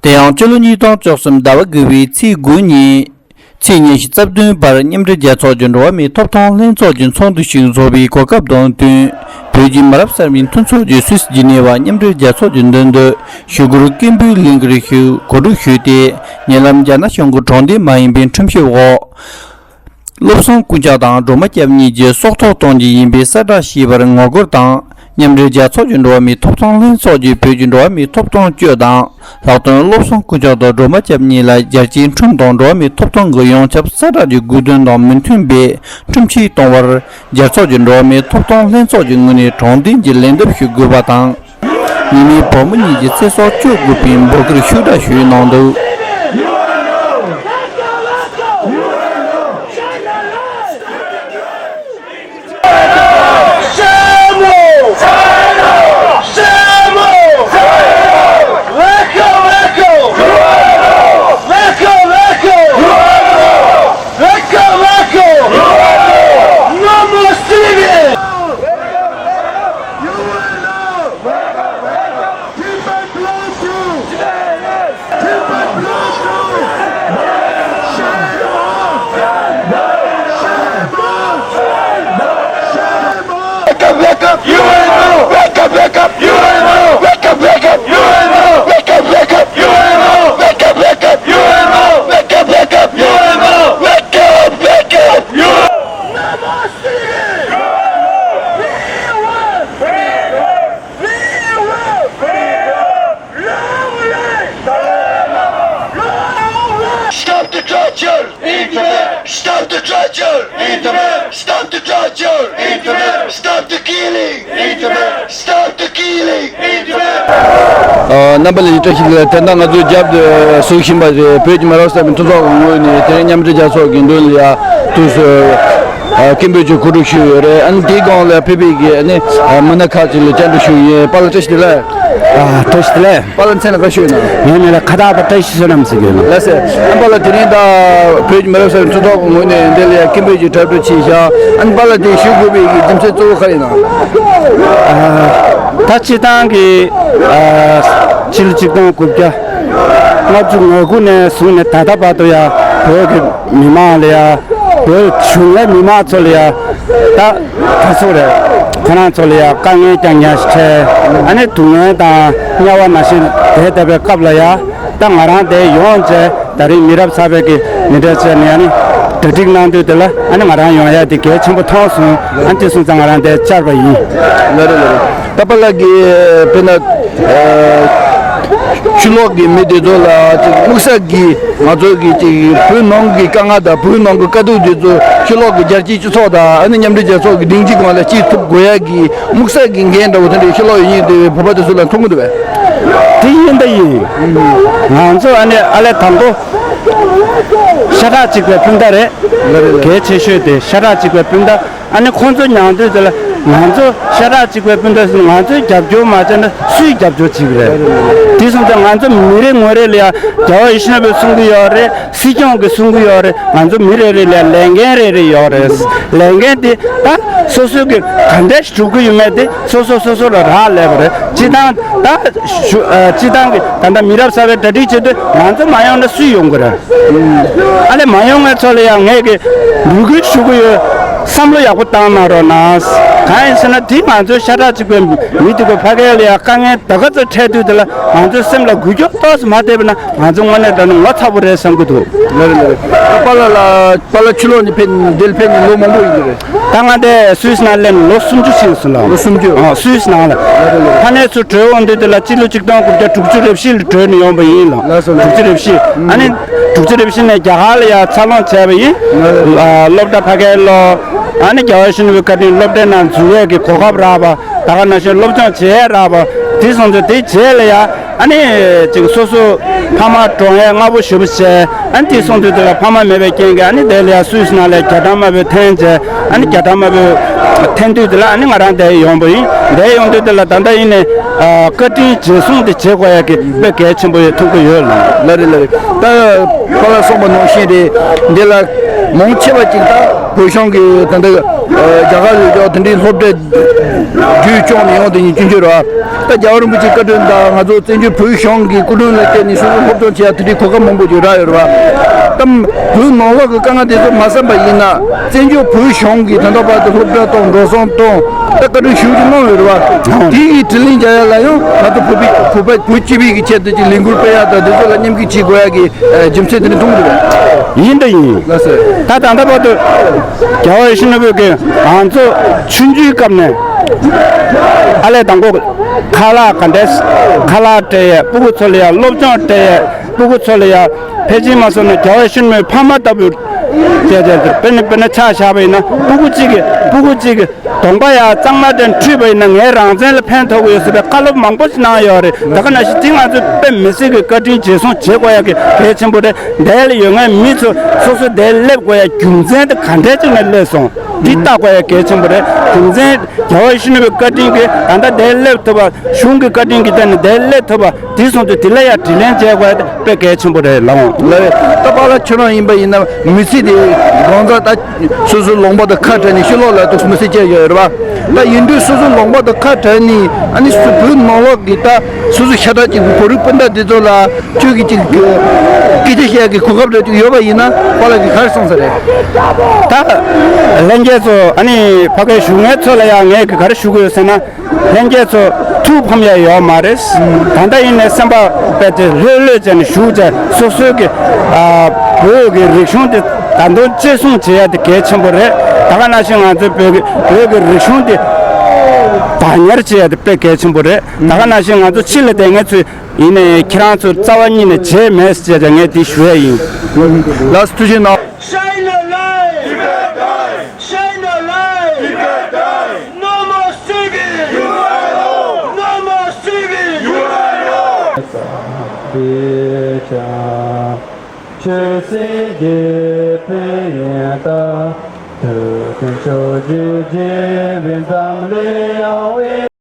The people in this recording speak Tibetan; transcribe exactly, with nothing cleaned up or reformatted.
དེ་ཡང་སྤྱི་ལོ་ཉིས་སྟོང་བཅུ་གསུམ་ཟླ་བ་དགུ་པའི་ཚེས་དགུ་ཉིན། ཚེས་ཉི་ཤུ་རྩ་བདུན་བར་མཉམ་འབྲེལ་རྒྱལ་ཚོགས་ཀྱི་འགྲོ་བ་མིའི་ཐོབ་ཐང་ལྷན་ཚོགས་ཀྱི་ཚོགས་འདུ་ཞིག་འཚོགས་པའི་གོ་སྐབས་དང་བསྟུན། བོད་ཀྱི་མི་རབས་གསར་པའི་མཐུན་ཚོགས་ཀྱིས་སུད་སི་ཇི་ནི་ཝ་མཉམ་འབྲེལ་རྒྱལ་ཚོགས་ཀྱི་མདུན་དུ་ཞུ་སྒོར་སྐད་འབོད་གླིང་གར་ཞུ་གོ་སྒྲིག་ཞུས་ཏེ། ཉེ་ལམ་རྒྱ་ནག་གཞུང་གི་དྲང་བདེན་མ་ཡིན་པའི་ཁྲིམས་ཞིབ་འོག་བློ་བཟང་ཀུན་ཁྱབ་དང་སྒྲོལ་མ་སྐྱབས་གཉིས་ཀྱི་སྲོག་ཐོག་གཏོང་རྒྱུ་ཡིན་པའི་གསལ་བསྒྲགས་ཞུས་པར་ངོ་རྒོལ་དང་། མཉམ་འབྲེལ་རྒྱལ་ཚོགས་ཀྱི་འགྲོ་བ་མིའི་ཐོབ་ཐང་ལྷན་ཚོགས་ཀྱིས་བོད་ཀྱི་འགྲོ་བ་མིའི་ཐོབ་ཐང་སྤྱོད་དང་ལྷག་དོན་བློ་བཟང་ཀུན་ཁྱབ་དང་སྒྲོལ་མ་སྐྱབས་གཉིས་ལ་རྒྱལ་སྤྱིའི་ཁྲིམས་དང་འགྲོ་བ་མིའི་ཐོབ་ཐང་གི་ཡོངས་ཁྱབ་གསལ་བསྒྲགས་ཀྱི་དགོས་དོན་དང་མི་མཐུན་པའི་ཁྲིམས་ཆད་གཏོང་བར། རྒྱལ་ཚོགས་ཀྱི་འགྲོ་བ་མིའི་ཐོབ་ཐང་ལྷན་ཚོགས་ཀྱི་ངོས་ནས་དྲང་བདེན་གྱི་ལན་འདེབས་ཞུ་དགོས་པ་དང་། ཉི་མའི་བུ་མོ་གཉིས་ཀྱི་ཚེ་སྲོག་སྐྱོབ་དགོས་པའི་འབོད་སྐུལ་ཤུགས་དྲག་ཞུས་གནང་འདུག། Wake up, wake up, U N O! Wake up, wake up, U N O! Wake up, wake up, U N O! Wake up, wake up, U N O! Wake up, wake up, U N O! Wake up, wake up, U N O! Wake up, wake up, U N O! Stop the torture! In Tibet! Stop the torture! In Tibet! Stop the torture! In Tibet! Stop the killing! In Tibet! Stop the killing! In Tibet! ཨ། རྣམ་པ་ལྷན་རྒྱས་བཀྲ་ཤིས་བདེ་ལེགས། ད་ལྟ་ང་ཚོའི་རྒྱབ་ཏུ་ཟུར་བཞིན་པ་རེད། བོད་ཀྱི་མི་རབས་གསར་པའི་མཐུན་ཚོགས་ཀྱི་ངོས་ནས་དེ་རིང་མཉམ་འབྲེལ་རྒྱལ་ཚོགས་ཀྱི་མདུན་ལ་ཡ་དུས་སུ་ཨ། སྐད་འབོད་ཀྱི་གོ་སྒྲིག་ཞུས་ཡོད་རེད། ཨ་ནི་དེའི་སྒང་ལ་ཕེབས་པའི་གི་ཨ་ནི་ཨ། མི་སྣ་ཁག་ཅིག་ལ་བཅར་འདྲི་ཞུ་ཡིན། པཱ་ལགས་བཀྲ་ཤིས་བདེ་ལེགས། ཨ། བཀྲ་ཤིས་བདེ་ལེགས། པཱ་ལགས་མཚན་ལ་བཀའ་ཞུ་ཡིན་ན། ངའི་མིང་ལ་ཁ་བཏགས་པ་བཀྲ་ཤིས་བསོད་ནམས་ཟེར་གྱི་ཡོད་ལ། ལགས་སེ། ཨ་ནི་པཱ་ལགས་དེ་རིང་ད་བོད་ཀྱི་མི་རབས་གསར་པའི་མཐུན་ཚོགས་ཀྱི་ངོས་ནས་འདི་ལ་ཡ་སྐད་འབོད་ཀྱི་གྲ་སྒྲིག་བྱས་བཞག། ཨ་ནི་པཱ་ལགས་དེ་ཞུ་དགོས་པའི་གི་རྒྱུ་མཚན་གཙོ་བོ་ག་རེ་ཡིན་ན། ཨ། ད་སྤྱིར་བཏང་གི་ཨ། ཕྱི་ལོ་ཆིག་སྟོང་དགུ་བརྒྱ་ལྔ་བཅུ་ང་དགུ་ནས་བཟུང་ནས་ད་ལྟ་བར་དུ་ཡ་བོད་ཀྱི་མི་མང་ལ་ཡ། བོད་བྱུང་བའི་མི་མང་ཚོ་ལ་ཡ། ད་ག་ཚོད་རེད། ཁོ་རང་ཚོ་ལ་ཡ་དཀའ་ངལ་རྐྱང་རྐྱང་ཞིག་འཕྲད། ཨ་ནི་སྡུག་བསྔལ་དང་དམྱལ་བ་ནང་བཞིན་བསྡད་བསྡད་པའི་སྐབས་ལ་ཡ། ད་ང་རང་དེ་ཡོང་བྱས་ད་རིང་མི་རབས་གསར་པའི་གི་མི་གྲལ་བྱས་ནས་ཨ་ནི་གྲ་སྒྲིག་གནང་དུས་དེ་ལ་ཨ་ནི་ང་རང་ཡོང་ཡ་དེ་གལ་ཆེན་པོ་མཐོང་སོང་། ཨ་ནི་དེ་སོང་ཙང་ང་རང་དེ་བཅར་བ་ཡིན། ལགས་རེད་ལགས་རེད། ད་པཱ་ལགས་ཀྱིས་དཔེར་ན། ཨ། ཕྱི་ལོགས་ཀྱི་མི་དེ་ཚོ་ལ་ཅིག་དམིགས་བསལ་གྱིས་ང་ཚོ་གི་ཅིག་བོད་ནང་གི་དཀའ་ངལ་དང་བོད་ནང་གི་དཀའ་སྡུག་དེ་ཚོ་ཕྱི་ལོགས་ཀྱི་རྒྱལ་སྤྱིའི་སྤྱི་ཚོགས་དང་ཨ་ནི་མཉམ་འབྲེལ་རྒྱལ་ཚོགས་ཀྱི་སྒྲིག་འཛུགས་སྒང་ལ་སྐྱེལ་ཐུབ་དགོས་ཡ་གི་དམིགས་བསལ་གྱི་འགན་འདྲ་བོ་དེ་འདྲ་ཕྱི་ལོགས་ཡིན་དེ་བོད་པ་དེ་ཚོ་ལ་མཐོང་གི་འདུག་པས། དེ་ཡིན་ད་ཡིན། ང་ཚོ་ཨ་ནི་ཨ་ལས་དང་པོ་ཤ་ཁྲག་གཅིག་པའི་སྤུན་ཟླ་རེད། གལ་ཆེ་ཤོས་དེ་ཤ་ཁྲག་གཅིག་པའི་སྤུན་ཟླ། ཨ་ནི་ཁོང་ཚོ་མྱང་དུས་དེ་ལ་ང་ཚོ་ཤ་ཁྲག་གཅིག་པའི་སྤུན་ཟླ་ཟེར་ང་ཚོས་རྒྱབ་སྐྱོར་མ་བྱས་ན་སུས་རྒྱབ་སྐྱོར་བྱེད་ཀྱི་རེད། དེ་སོང་ཙང་ང་ཚོ་མི་རེ་ངོ་རེ་ལ་ཡང་རྒྱལ་བ་ཡིད་བཞིན་ནོར་བུས་གསུང་གི་ཡོད་རེད། སྲིད་སྐྱོང་གིས་གསུང་གི་ཡོད་རེད། ང་ཚོ་མི་རེ་རེ་ལ་ཡང་ལས་འགན་རེ་རེ་ཡོད་རེད། ལས་འགན་དེ་ད་སོ་སོ་གི་ག་འདྲ་ཞིག་སྒྲུབ་ཀྱི་ཡོད་མེད་དེ་སོ་སོ་སོ་སོ་ལ་རག་ལས་པ་རེད། སྤྱི་བཏང་ད་ཞུ་ཨ། སྤྱི་བཏང་གི་ད་ལྟ་མི་རབས་གསར་པའི་གྲ་སྒྲིག་བྱེད་དུས་ང་ཚོ་མ་ཡོང་ན་སུས་ཡོང་གི་རེད། ཨ་ནི་མ་ཡོང་མཁན་ཚོ་ལ་ཡང་ངས་ཀྱི་འབོད་སྐུལ་ཞུ་གི་ཡོད། བསམ་བློ་ཡག་པོ་བཏང་གནང་རོགས་གནང་། གང་ཡིན་ཟེར་ན་དེ་ང་ཚོའི་ཤ་ཁྲག་གཅིག་པའི་མི་དེ་ཚོ་ཕ་གི་ལ་ཡང་དཀའ་ངལ་ད་ག་ཚོད་འཕྲད་དུས་དེ་ལ་ང་ཚོའི་སེམས་ལ་འགུལ་སྐྱོད་ཏོག་ཙམ་མ་ཐེབས་ན་ང་ཚོ་དངོས་གནས་དྲང་གནས་ངོ་ཚ་པོ་རེད་བསམ་གྱི་འདུག། ལགས་རེད་ལགས་རེད། པཱ་ལགས་ལ་པཱ་ལགས་ཕྱི་ལོགས་ནས་ཕེབས་འདིར་ཕེབས་ནས་ལོ་མང་པོ་ཡིན་གྱི་རེད། ད་ང་དེ་སུད་སི་ནང་སླེབས་ནས་ལོ་སུམ་ཅུ་ཕྱིན་སོང་ལགས། ལོ་སུམ་ཅུ། ཨ། སུད་སི་ནང་ལ། ཕ་ནས་ཚུར་བྲོས་འོང་དུས་དེ་ལ་སྤྱི་ལོ་ཆིག་སྟོང་དགུ་བརྒྱ་དྲུག་ཅུ་རེ་བཞི་ལ་བྲོས་ནས་ཡོང་པ་ཡིན་ལགས། ལགས་སོ་ལགས། དྲུག་ཅུ་རེ་བཞི། ཨ་ནི་དྲུག་ཅུ་རེ་བཞི་ནས་རྒྱ་གར་ལ་ཡང་འཚར་ལོངས་བྱས་པ་ཡིན། ཨ། སློབ་གྲྭ་ཕ་གིར་སློབ། ཨ་ནི་རྒྱལ་བ་ཡིད་བཞིན་ནོར་བུའི་བཀའ་དྲིན་སློབ་གྲྭའི་ནང་འཛུལ་བའི་གི་གོ་སྐབས་རག་པ། ད་ག་ནང་བཞིན་སློབ་སྦྱོང་བྱེད་ཡས་རག་པ། དེ་སོང་ཙང་དེ་རྗེས་ལ་ཡང་ཨ་ནི་ཅིག་སོ་སོ་ཕ་མ་གྲོངས་ཡས་སྔ་པོ་ཞེ་པོ་བྱས། ཨ་ནི་དེ་སོང་དུས་དེ་ལ་ཕ་མ་མེད་པའི་རྐྱེན་གྱིས་ཨ་ནི་དེ་ལ་ཡང་སུད་སི་ནང་ལ་རྒྱ་གྲམ་དམར་པོའི་འཐེན་བྱས། ཨ་ནི་རྒྱ་གྲམ་དམར་པོའི་འཐེན་དུས་དེ་ལ་ཨ་ནི་ང་རང་འདིར་ཡོང་པ་ཡིན། འདིར་ཡོང་དུས་དེ་ལ་ད་ལྟ་ཡིན་ནའི་ཨ། བཀའ་དྲིན་རྗེས་བཟུང་དེ་བྱེད་དགོས་ཡ་གི་དཔེ་གལ་ཆེན་པོ་ཡོད་ཐུག་གི་ཡོད་ལགས། ལགས་རེད་ལགས་རེད། ད་པཱ་ལགས་གསུངས་པ་ནང་བཞིན་རེད། འདི་ལ་མང་ཆེ་བ་ཅིག་ད་བོད་གཞུང་གི་ད་ལྟ་ རྒྱ་གར་ལ་ཡོད་དེ་འདྲའི་སློབ་གྲྭ་བརྒྱུད་སྐྱོང་ནས་ཡོང་དེ་ཉིད་སྐྱོན་བརྗོད་རེད་བ། ད་རྒྱལ་བ་རིན་པོ་ཆེའི་བཀའ་དྲིན་དང་ང་ཚོ་བཙན་བྱོལ་བོད་གཞུང་གི་སྐུ་དྲིན་ལ་བརྟེན་ནས་སོ་སོ་སློབ་སྦྱོང་བྱེད་ཡ་དེ་འདྲའི་གོ་སྐབས་མང་པོ་ཅིག་རག་ཡོད་རེད་བ། ད་བོད་ནང་ལོགས་ཀྱི་དཀའ་ངལ་དེ་ཚོ་མ་བསམ་པ་ཡིན་ན་བཙན་བྱོལ་བོད་གཞུང་གིས་ད་ལྟ་བར་དུ་སློབ་གྲྭ་དང་འགྲོ་སོང་དང་ད་བཀའ་དྲིན་ཞུ་རྒྱུ་གནང་ཡོད་རེད་བ། དེ་ཡི་དྲིན་ལན་འཇལ་ཡ་ལ་ཡང་ང་ཚོ་བོད་པའི་བོད་པ་བོད་སྤྱི་པའི་གི་ཆེད་དུ་ཅིག་ལས་འགུལ་སྤེལ་ཡ་དང་དེ་ཚོ་ལ་མཉམ་ཞུགས་བྱེད་དགོས་ཡ་གི་རྒྱུ་མཚན་དེ་འདྲ་མཐོང་གི་རེད། ཡིན་དང་ཡིན། ལགས་སོ། ད་ད་ལྟ་བར་དུ་རྒྱལ་བ་ཡིད་བཞིན་ནོར་བུས་ང་ཚོ་ཆུང་ཆུང་སྐབས་ནས་ཨ་ལས་དང་པོ་ཁ་ལག་ག་འདྲས་ཁ་ལག་སྤྲད་ཡས། སྤུ་གུ་ཚོ་ལ་ཡ་སློབ་སྦྱོང་སྤྲད་ཡས། སྤུ་གུ་ཚོ་ལ་ཡ་ཕལ་ཆེར་མ་སོང་ན་རྒྱལ་བ་ཡིད་བཞིན་ནོར་བུའི་ཕ་མ་ལྟ་བུ་བྱས་བྱས་དཔེར་ན་དཔེར་ན་ཆ་བཞག་པ་ཡིན་ན་སྤུ་གུ་གཅིག་གིས་སྤུ་གུ་གཅིག་གིས་གདོང་པ་ཡ་གཙང་མ་དེ་འཁྲུད་པ་ཡིན་ན་ངའི་རང་བཙན་ལ་ཕན་ཐོགས་ཀྱི་ཡོད་ཟེར་བའི་བཀའ་སློབ་མང་པོ་ཞིག་གནང་ཡོད་རེད། ད་ག་ནང་བཞིན་དེ་ང་ཚོས་དཔེ་མི་སྲིད་ཀྱི་བཀའ་དྲིན་རྗེས་བཟུང་བྱེད་དགོས་ཡ་གི་གལ་ཆེན་པོ་རེད། འདི་ལ་ཡོད་མཁན་མི་ཚོ་སོ་སོ་འདིར་སླེབས་དགོས་ཡ་རྒྱུ་མཚན་དེ་ག་འདྲས་ཅིག་ནས་སླེབས་སོང་། འདི་བལྟ་དགོས་ཡ་གལ་ཆེན་པོ་རེད། རྒྱུ་མཚན་རྒྱལ་བ་ཡིད་བཞིན་ནོར་བུའི་བཀའ་དྲིན་གྱིས་ད་ལྟ་འདིར་སླེབས་ཐུབ་པ། གཞུང་གི་བཀའ་དྲིན་གྱིས་ད་ནི་འདིར་སླེབས་ཐུབ་པ། དེ་སོང་དུས་དེ་ལ་ཡང་དྲིན་ལན་འཇལ་དགོས་དཔེ་གལ་ཆེན་པོ་རེད་ལགས། ལགས་རེད། ད་པཱ་ལགས་ཁྱེད་རང་ཡིན་པ་ཡིན་ན་མི་ཚེ་དེ་གང་ཚ་ད་སོ་སོའི་ལུང་པ་དང་ཁ་བྲལ་ནས་ཕྱི་ལོགས་ལ་འདུག་མི་ཚེ་སྐྱེལ་ཡོད་རེད་པ། ད་ཡིན་དུས་སོ་སོའི་ལུང་པ་དང་ཁ་བྲལ་ནས་ཨ་ནི་སུ་བོད་ནང་ལོགས་ཀྱི་ད་སོ་སོ་ཤ་ཁྲག་གཅིག་གི་བོད་རིགས་སྤུན་ཟླ་འདི་ཚོ་ལ་ཁྱོད་ཀྱི་ཅིག་སྐད་ཆ་བཤད་ཀྱི་གོ་སྐབས་རེ་ཅིག་ཡོད་པ་ཡིན་ན་པཱ་ལགས་ཀྱིས་ག་རེ་གསུངས་ས་རེད། ད་ལྷན་རྒྱས་ཚོ་ཨ་ནི་ཕ་གིར་བཞུགས་མཁན་ཚོ་ལ་ཡང་ངས་ག་རེ་ཞུ་གི་ཡོད་ཟེར་ན། ལྷན་རྒྱས་ཚོ་ཐུགས་ཕམ་ཡ་ཡོད་མ་རེད། ད་ལྟ་ཡིན་ནའི་སེམས་པ་དཔེ་དེ་ལྷོད་ལྷོད་བྱས་ནས་བཞུགས་བྱས་སོ་སོའི་གི་ཨ་བོད་ཀྱི་རིག་གཞུང་དེ་ད་དུང་གཅེས་སྲུང་བྱེད་ཡ་དེ་གལ་ཆེན་པོ་རེད། ད་ག་ནང་བཞིན་ང་ཚོའི་བོད་ཀྱི་བོད་ཀྱི་རིག་གཞུང་དེ་བདག་གཉེར་བྱེད་ཡ་དེ་དཔེ་གལ་ཆེན་པོ་རེད། ད་ག་ནང་བཞིན་ང་ཚོ་ཕྱི་ལ་བསྡད་མཁན་ཚོས་ཡིན་ནའི་ཁྱེད་རང་ཚོ་རྩ་བ་ཉིད་ནས་བརྗེད་མེད་ཟེར་བྱས་ངས་དེ་ཞུ་ཡ་ཡིན། ལགས་སོ། ཐུགས་རྗེ་གནང་། Shine a light! Shine a light! No more thieving! No more thieving! ཆོས་སྲིད་གཉིས་ཕན་ཡོན་ཏན། དུས་ཀུན་ཕྱོགས་བཅུའི་རྒྱལ་བའི་འཛམ་གླིང་ཡངས་པའི།